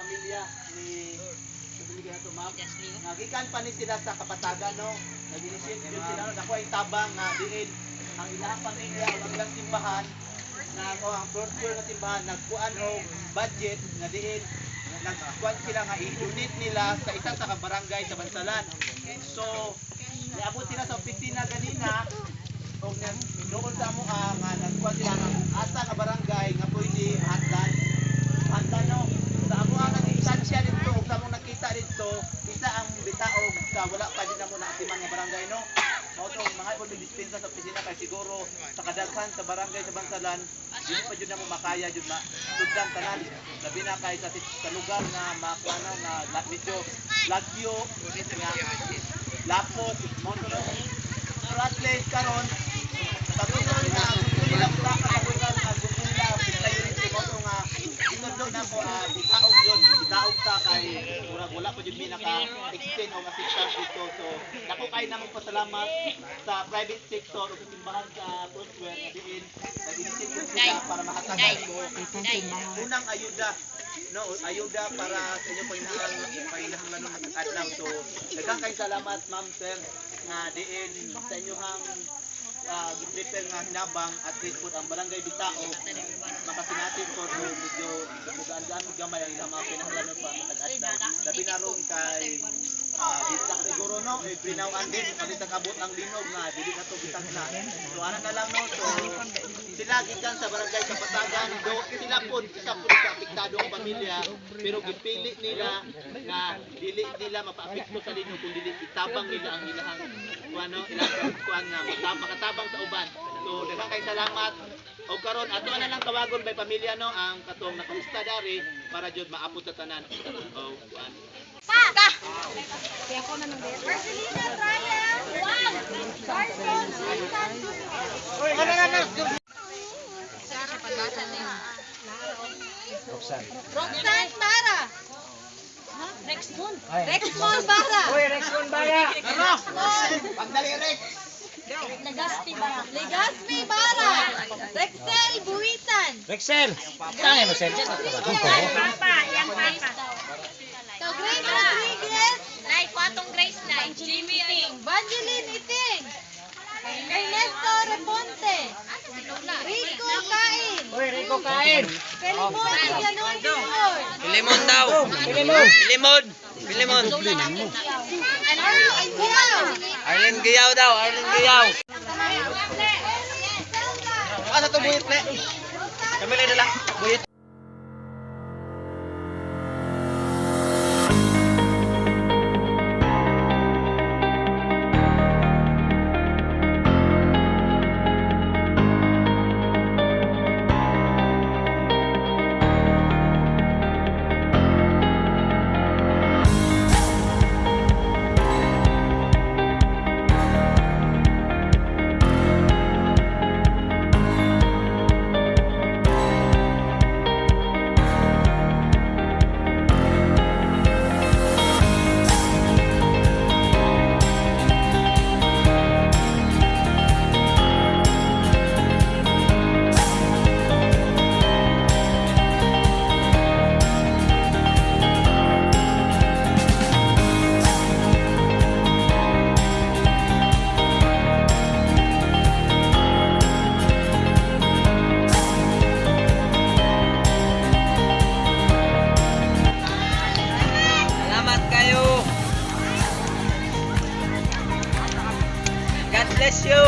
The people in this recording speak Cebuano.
pamilya ni pamilya na to, ma'am. Nga gikan pa ni sila sa Kapatagan, no. Nag-initiate jud sila, no. Dako ay tabang nga diin ang ilang pamilya o ang ilang simbahan na o ang Foursquare nga simbahan nagkuan og budget nga diin nagkuan sila nga i-donate nila sa isa sa ka barangay sa Bansalan. So, niabot sila sa opisina ganina og doon sa amo nga nagkuan sila nga kung asa nga barangay nga pwede hatdan hatdan, no. Sa amo ang nag-instansya dito ug sa among nakita dito, isa ang Bitaog sa wala pa din namo naatiman nga barangay, no. Mao to mga po dispensa sa opisina kay siguro sa kadaghan sa barangay sa Bansalan dili pa jud namo makaya jud ma sudlan tanan, labi na kay sa lugar nga makuha na nga medyo lagyo nga lapot mo to, no. Pero at least karon patuloy na gusto nila mutaka sa lugar nga gusto nila priority mo to nga itudlo na ko, Bitaog yun, Bitaog ta kay murag wala pa jud mi naka extend og assistance dito. So dako kay namong pasalamat sa private sector ug sa simbahan sa Foursquare nga diin nag-initiate sila para mahatagan mo unang ayuda, no, ayuda para sa inyong panginahanglanon matag adlaw. So daghang kay salamat, ma'am, sir, nga diin sa inyong gi-prepare nga hinabang, at least pud ang barangay Bitaog makasinati po o medyo mugaan-gaan og gamay ang ilang mga kinahanglanon pa matag adlaw, labi na ron kay bisa siguro, no, every now and then kalit abot ang linog nga dili na to bitag na. So ana na lang, no. So sila gikan sa barangay Kapatagan do, sila pod isa pod sa apektadong pamilya, pero gipili nila nga dili nila mapaapekto sa linog kung dili itabang nila ang ilahang kuan, no, ilang kuan nga makatabang sa uban. So daghang kay salamat og karon ato na lang tawagon by pamilya, no, ang katong nakalista dari para jud maapot sa tanan o kuan. Marcelina Traya. Carson Sultan Jr. Roxanne Bara. Rexmon. Rexmon Bara. Uy, Rexmon Bara! Pagdali, Rex. Legaspi Bara. Legaspi Bara. Rexel Buitan. Rexel! Tangay mo, sir. Papa, yang papa. So Grace Rodriguez. Nay, kwatong Grace, Nay. Jimmy Iting. Vangeline Iting. Ernesto Reponte. Rico Kain. Uy, Rico kain! Felimon Villanon Jr. Pilimon daw. Pilimon! Pilimon. Pilimon. Arlene Giao. Arlene Giyaw daw. Arlene Giyaw. Asa to buhit le? Kami lang dala. Buhit. Salamat kayo. God bless you.